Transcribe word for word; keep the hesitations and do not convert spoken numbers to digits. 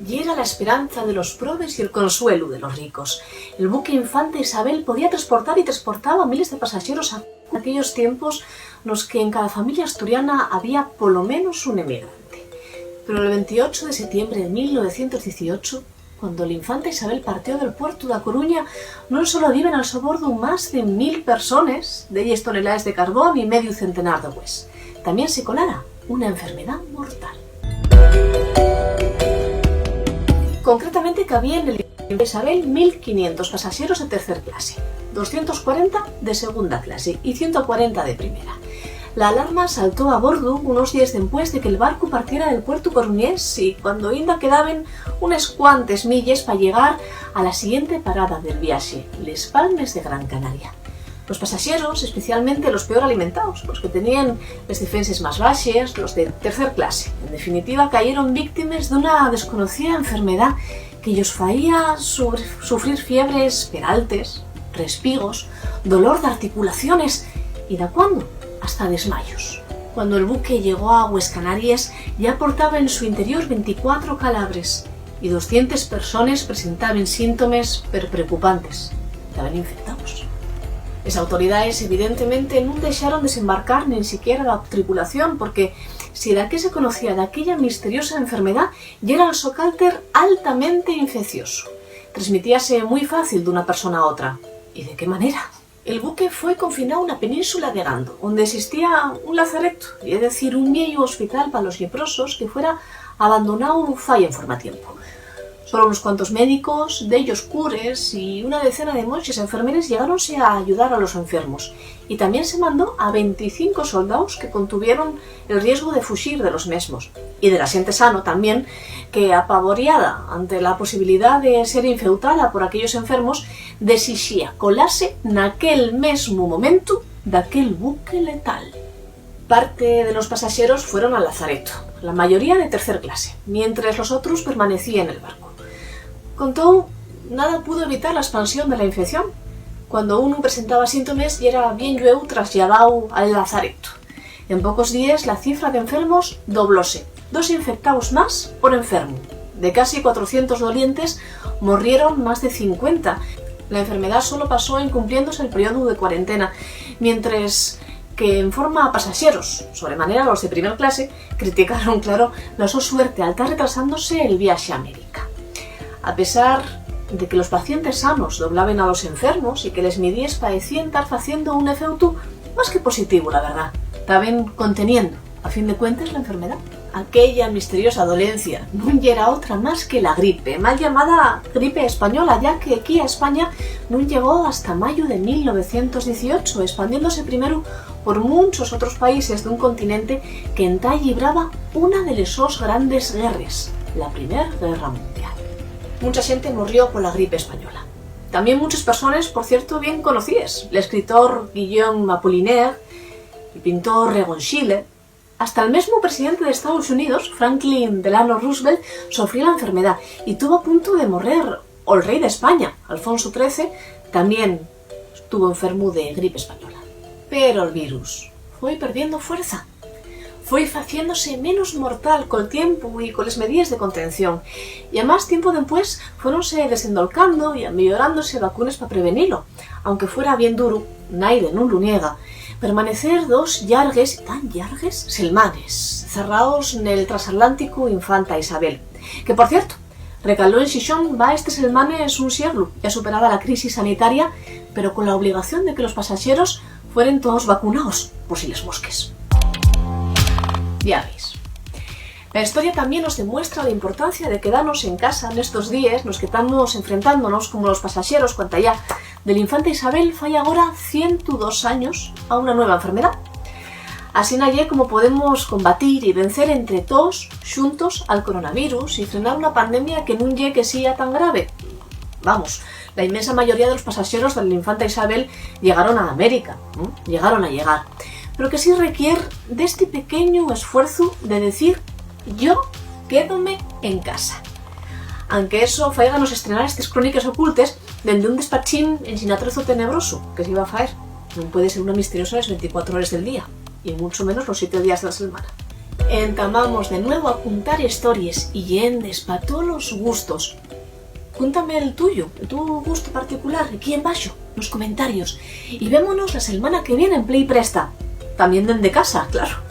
Yera la esperanza de los probes y el consuelu de los ricos. El buque Infanta Isabel podía transportar y transportaba miles de pasaxeros a aquellos tiempos nos que en cada familia asturiana había polo menos un emigrante. Pero el veintiocho de setiembre de mil novecientos dieciocho, cuando el Infanta Isabel partió del puertu da Coruña, non solo diben al so bordu más de mil persones, delles tonelaes de carbón y mediu centenar de gües. Tamién se colara una enfermedá mortal. Concretamente, cabíen nel Isabel mil quinientos pasaxeros de tercer clase, doscientos cuarenta de segunda clase y ciento cuarenta de primera. La alarma saltó a bordu unos díes dempués de que el barcu partiera del puertu coruñés y cuando inda quedaben unes cuantes milles pa llegar a la siguiente parada del viaxe, Les Palmes de Gran Canaria. Los pasaxeros, especialmente los peor alimentaos, los que teníen les defenses más baxes, los de tercer clase, en definitiva, cayeron víctimes d'una desconocida enfermedá que-yos faía su-, sufrir fiebres, peraltes, respigos, dolor d'articulaciones y, dacuando, hasta desmayos. Cuando el buque llegó a Agües Canaries, ya portaba en su interior venticuatro calabres y doscientes persones presentaben síntomes per-, preocupantes. Taben infectaos. Les autoridaes, evidentemente, nun dexaron desembarcar nin siquiera la tripulación, porque si daqué se conocía d'aquella misteriosa enfermedá, yera'l so calter altamente infecciosu. Tresmitíase mui fácil d'una persona a otra. ¿Y de qué manera? El buque foi confináu na península de Gando, onde existía un lazaretu, ye decir, un vieyu hospital pa los lleprosos que fuera abandonáu fai enforma tiempu. Solo unos cuantos médicos, dellos cures y una decena de monxes enfermeres llegáronse a ayudar a los enfermos, y tamién se mandó a venticinco soldaos que contuvieron el riesgu de fuxir de los mesmos, y de la xente sano tamién, que, apavoriada ante la posibilidá de ser infeutada por aquellos enfermos, desixía colase naquel mesmu momentu daquel buque letal. Parte de los pasaxeros fueron al lazaretu, la mayoría de tercer clase, mientres los otros permanecíen nel barcu. Con tou, nada pudo evitar la espansión de la infección. Cuando unu presentaba síntomes, yera bien llueu trasladáu al lazaretu. En pocos díes, la cifra d'enfermos doblóse. Dos infectaos más por enfermu. De casi cuatrocientos dolientes, morrieron más de cincuenta. La enfermedá solo pasó incumpliéndose el periodu de cuarentena, mientres que enforma a pasaxeros, sobre manera los de primer clase, criticaron, claro, la so suerte al tar retrasándose el viaxe a América. A pesar de que los pacientes sanos doblaben a los enfermos y que les midíes paecíen tar faciendo un efeutu más que positivu, la verdá, taben conteniendo, a fin de cuentes, la enfermedá. Aquella misteriosa dolencia nun yera otra más que la gripe, mal llamada gripe española, ya que equí a España nun llegó hasta mayu de mil novecientos dieciocho, espandiéndose primero por munchos otros países d'un continente que entá llibraba una de les sos grandes guerres, la Primer Guerra Mundial. Muncha xente morrió pola gripe española. Tamién munches persones, por cierto, bien conocíes, l'escritor Guillaume Apollinaire, el pintor Régent Gilles, hasta el mesmu presidente d'Estaos Xuníos, Franklin Delano Roosevelt, sofrió la enfermedá y tuvo a punto de morrer. O el rei d'España, Alfonso trece, tamién estuvo enfermu de gripe española. Pero'l virus foi perdiendo fuerza. Foi faciéndose menos mortal col tiempu y coles medíes de contención. Y amás, tiempu dempués, fuéronse desendolcando y ameyorándose vacunes pa prevenilo, aunque fuera bien duru, naide nun lu niega, permanecer dos llargues, tan llargues, selmanes, zarraos nel trasatlánticu Infanta Isabel, que, por cierto, recaló en Xixón va estes selmanes un sieglu, ya superada la crisis sanitaria, pero cola obligación de que los pasaxeros fueren toos vacunaos, por si les mosques. Ya veis. La historia tamién nos demuestra la importancia de quedanos en casa nestos díes nos que tamos enfrentándonos como los pasaxeros cuantayá del Infanta Isabel fai agora cientu dos años a una nueva enfermedá. Asina ye como podemos combatir y vencer entre toos xuntos al coronavirus y frenar una pandemia que nun ye que sea tan grave. Vamos, la inmensa mayoría de los pasaxeros del Infanta Isabel llegaron a América, ¿m? Llegaron a llegar. Pero que sí requier d'esti pequeñu esfuerzu de decir: "Yo quédome en casa". Anque eso fáiganos estrenar estes cróniques ocultes dende un despachín ensin atrezu tenebrosu, ¿qué se iba a faer? Nun puede ser una misteriosa les venticuatro hores del día, y muncho menos los siete días de la selmana. Entamamos de nuevo a cuntar histories y llendes pa tolos gustos. Cúntame el tuyo, el tu gusto particular, aquí embaxo, nos comentarios. Y vémonos la selmana que viene en Play Presta. También dende casa, claro.